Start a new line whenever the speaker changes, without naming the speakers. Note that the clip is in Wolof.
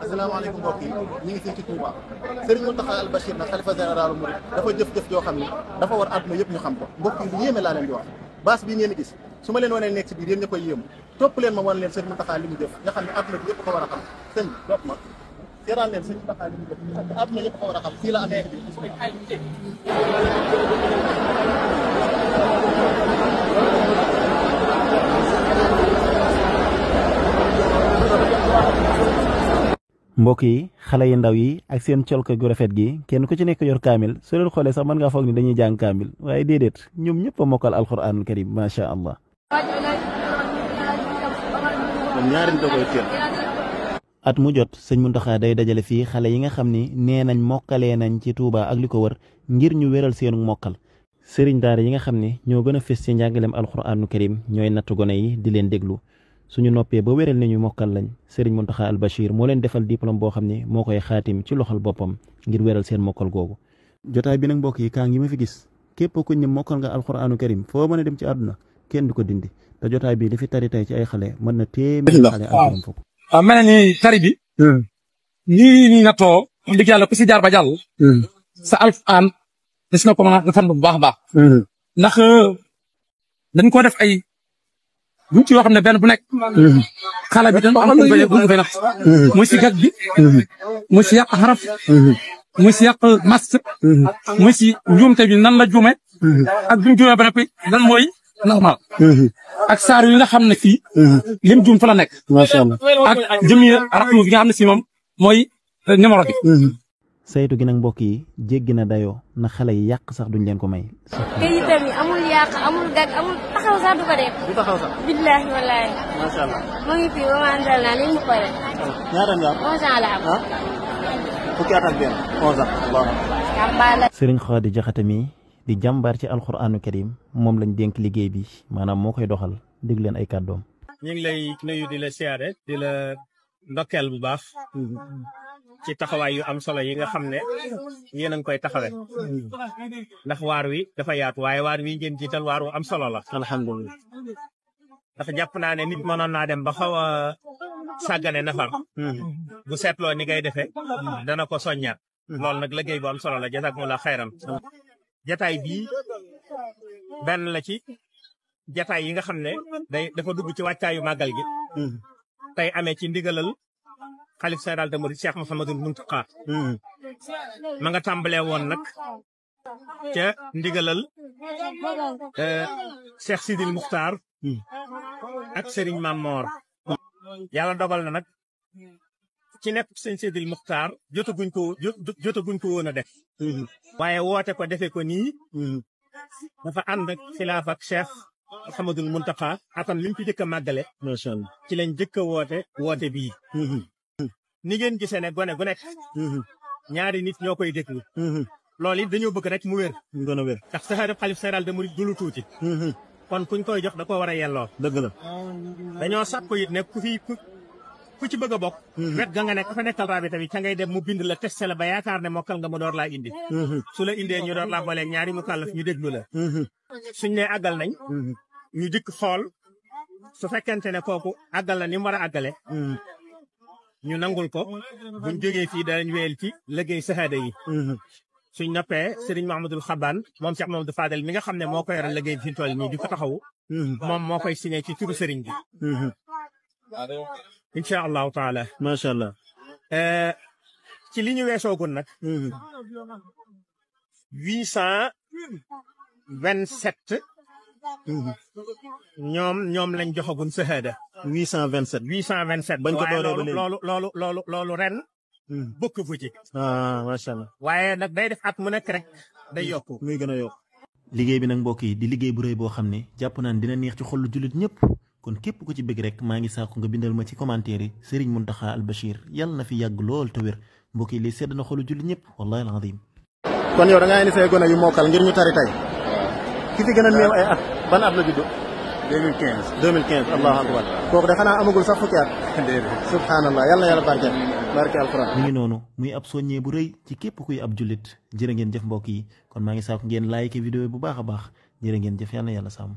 asalaamaaleykum mbokk yi ñu ngi fii ci Touba Serigne Mountakha Al Bachir nag xalifa généralu Mouride dafa jëf-jëf joo xam ni dafa war àdduna yëpp ñu xam ko mbokk yi lu yéeme laa leen di wax baas bii ngeen gis su ma leen wanee nekk si biir yéen ña koy yéemu topp leen ma wan leen Serigne Mountakha li mu jëf nga xam ne àdduna bi yëpp ko war a xam sëñ bi topp ma seeraan leen Serigne Mountakha li mu jëf nga xam ne àdduna yëpp ko war a xam fii la amee bi
mbokk yi xale yi ndaw yi ak seen colka gu rafet gi kenn ku ci nekk yor kaamil soo leen xoolee sax mën ngaa foog ni dañuy jàng kaamil waaye déedéet ñoom ñëpp a mokkal alquranul karim macha allah. at mu jot sëñ Mountakha day dajale fii xale yi nga xam ni nee nañ mokkalee nañ ci Touba ak li ko wër ngir ñu wéral seenu mokkal sëriñ daara yi nga xam ne ñoo gën a fës ci njàngaleem alquranul karim ñooy natt gone yi di leen déglu. suñu noppee ba wéral ne ñu mokkal lañ Serigne Mountakha Al Bachir moo leen defal diplôme boo xam ne moo koy xaatim ci loxol boppam ngir wéral seen mokkal googu. jotaay bi nag mbokk yi kaa ngi ma fi gis képp kuñ ne mokkal nga alquranu karim foo mën a dem ci àdduna kenn du ko dindi te jotaay bi li fi tari tey ci ay xale mën na téeméeri xale ak juróom fukk.
waaw mel na ni tari bi. nii nattoo wax dëgg yàlla ku si jaar ba jàll. sa alquran des na ko mën a defar bu baax a baax. ndax dañ ko def ay. buñ ci yoo xam ne benn bu nekk. xale bi dañ am ko bu ñu fay nax. muy si gag bi. muy si yàq xaraf. muy si yàq mas. muy si njuumte bi nan la juume. ak bi mu juumee ba noppi lan mooy normal. ak saar yi nga xam ne fii. lim juum fa la nekk.
macha allah
ak jëmmi aratu bi nga xam ne si moom mooy numéro bi.
saytu gi nag mbokk yi jéggi na dayoo na xale yi yàq sax duñ leen ko may.
këyitam yi amul yàq amul gag amul taxaw sax du ko def.
du taxaw sax.
billaahi wallaahi.
macha allah.
mu ngi fi ba ma àndal naa li mu ko def.
ñaata nga am.
11 ans la am.
fukki at ak benn 11 ans.
jàmbaar la.
Serigne Khady Diakhaté mi di jàmbaar ci alquranu karim moom lañ dénk liggéey bi maanaam moo koy doxal déglu leen ay kàddoom.
ñu ngi lay nuyu di la siyaare di la ndokkeel bu baax. ci taxawaay yu am solo yi nga xam ne yéen a ngi koy taxawe ndax waar wi dafa yaatu waaye waar wi ngeen jiital waar wu am solo la.
alhamdulilah.
ndax jàpp naa ne nit mënoon naa dem ba xaw a sàggane nafar. bu seetloo ni ngay defee dana ko soññaat. loolu nag liggéey bu am solo la jazakumullah xayran. jataay bii benn la ci jataay yi nga xam ne dafa dugg ci wàccaayu màggal gi. tey amee ci ndigalal. xalif général des mourides Cheikh Mouhamadul Mountakha ma nga tàmbalee woon nag ca ndigalal Cheikh Sidil Muxtaar ak Serigne Mamor yàlla dogal na nag ci nekk sëñ Sidil Muxtaar jotaguñ ko woon a def waaye woote ko defe ko nii dafa ànd ak xilaaf ak Cheikh Mouhamadul Mountakha atam li mu fi jëkk a màggale
macha allah
ci lañ jëkk a woote bii ni ngeen gisee ne gone gu nekk ñaari nit ñoo koy déglu loolu it dañoo bëgg rek mu wér
gën a wér
ndax saxaadab xalif général des mourides du lu tuuti kon kuñ koy jox da ko war a yelloo
dëgg la
dañoo sàkku it ne ku ci bëgg a bokk wet ga nga nekk fa nekkal raabita bi ca ngay dem mu bind la testé la ba yaakaar ne mokkal nga mu door laa indi su la indee ñu door laa booleeg ñaari mu kàllaf ñu déglu la suñ ne àggal nañ ñu dikk xool su fekkente ne kooku àggal la ni mu war a àggale ñu nangul ko buñ jógee fii danañ wéyal ci liggéey sahaada yi suñ noppee Serigne Mahamadul Xabaan moom Cheikh Mahamadou Fadel mi nga xam ne moo ko yoral liggéey bi fi toll nii di ko taxawu moom moo koy signé ci turu Serigne bi incha allahu taala
macha allah
ci li ñu weesoogun nag 827 ñoom lañ joxagun sahaada
827
827
bañ ko dooree ba léegi
loolu ren bokk fu ci
macha allah
waaye nag day def at mu nekk rek day yokku
muy gën a yokk liggéey bi nag mbokk yi di liggéey bu rëy boo xam ne jàpp naan dina neex ci xolu jullit ñëpp kon képp ku ci bëgg rek maa ngi sàkku nga bindal ma ci commentaire yi Serigne Mountakha Al Bachir yàlla na fi yàgg lool te wér mbokk yi lii sedd na xolu jullit ñëpp wallahi alazim
kon yow da ngaa indi say gone yu mokkal ngir ñu tari tey ki fi gën a néew ay at ban at la judd 2015 allahu akbar kooku de xanaa amagul sax fukki at subhanallah yàlla na yàlla barke alquran
mi ngi noonu muy ab soññee bu rëy ci képp kuy ab jullit jërë ngeen jëf mbokk yi kon maa ngi sàkku ngeen like vidéo bu baax a baax jërë ngeen jëf yàlla na yàlla sàmm